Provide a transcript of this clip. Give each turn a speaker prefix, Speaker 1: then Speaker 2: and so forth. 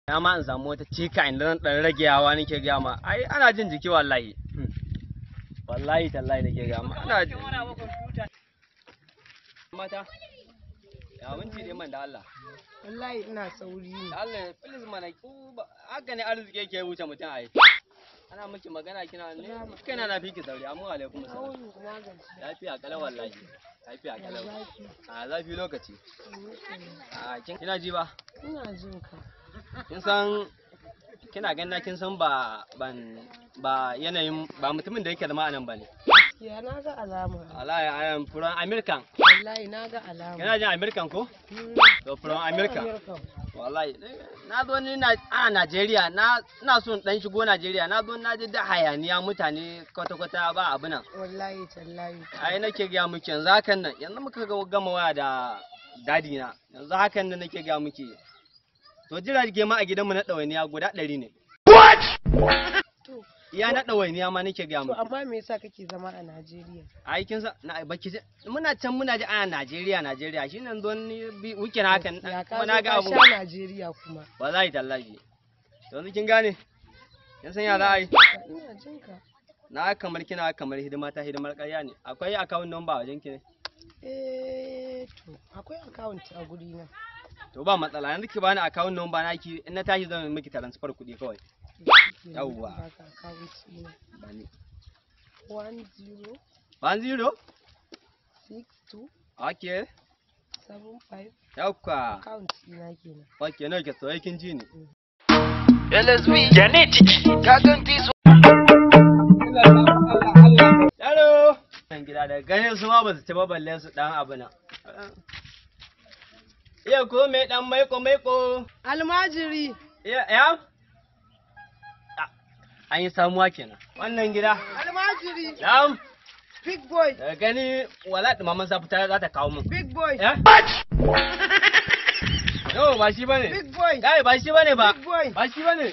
Speaker 1: Na ma in samu wata cika inda zan dan rage yawa nake gaya ma. Ai ana jin jiki wallahi. Wallahi tallahi nake gaya ma. Ana jin. Mata. Ya minti dai man da Allah.
Speaker 2: Wallahi ina sauri ne.
Speaker 1: Allah please mana ku haka ne arziki yake wuce mutum ai. Ana miki magana kina ne kaina na fiki sauri amma alaikum salam. Lafiya kalau wallahi. Lafiya kalau. A zafi lokaci. A kina ji ba?
Speaker 2: Ina jin ka.
Speaker 1: Kin san kina ganin kin san ba ban ba yanayin ba mutumin da yake zama a nan bane.
Speaker 2: Gaskiya na ga alama.
Speaker 1: Wallahi I am from American.
Speaker 2: Wallahi na ga alama.
Speaker 1: Kina jin American ko? To from America. Wallahi na zo ni na a Najeriya na ina so in dan shigo Najeriya na zo na ji da hayaniya mutane kwata kwata ba abu nan.
Speaker 2: Wallahi tallahi.
Speaker 1: Ai nake ga miki yanzu hakan nan yanzu muka gama waya da dadi na yanzu hakan nan nake ga miki. To jirage ma a gidanmu na ɗawainiya guda 100 ne.
Speaker 2: What?
Speaker 1: Iya na ɗawainiya ma nake gaya
Speaker 2: To
Speaker 1: miki.
Speaker 2: amma me yasa kake zama a Najeriya?
Speaker 1: Ai kin san na baki muna can muna ji ana Najeriya Najeriya shine yanzu ni bi wuke na hakan kuma na ga abu.
Speaker 2: Sha Najeriya kuma.
Speaker 1: Wallahi tallahi. To yanzu kin gane? Kin san ya za a yi?
Speaker 2: Ina jin ka.
Speaker 1: Na kamar kina kamar hidima ta hidimar ƙarya ne. Akwai account number a wajen ki ne?
Speaker 2: Eh to akwai account a guri na.
Speaker 1: To ba matsala yanzu ki bani account number naki in na tashi zan miki transfer kuɗi kawai. Yawwa. Bani.
Speaker 2: 10
Speaker 1: 10
Speaker 2: 62
Speaker 1: Okay.
Speaker 2: 75
Speaker 1: Yawwa.
Speaker 2: Account ɗina kenan.
Speaker 1: Okay, nawa ke so kin ji ni.
Speaker 3: LSV Genetic ka ganti su.
Speaker 1: Yaro. Nan gida da ganin su ma ba su ci ba balle su dan abu nan. Iya ko me dan maiko maiko.
Speaker 2: Almajiri.
Speaker 1: Iya ya? An yi samuwa kenan. Wannan gida.
Speaker 2: Almajiri.
Speaker 1: Na'am.
Speaker 2: Big boy.
Speaker 1: Daga gani wala dumaman safi ta za ta kawo min.
Speaker 2: Big boy.
Speaker 1: Eh? No, ba shi bane.
Speaker 2: Big boy.
Speaker 1: Kai ba shi bane ba.
Speaker 2: Big boy.
Speaker 1: Ba shi bane.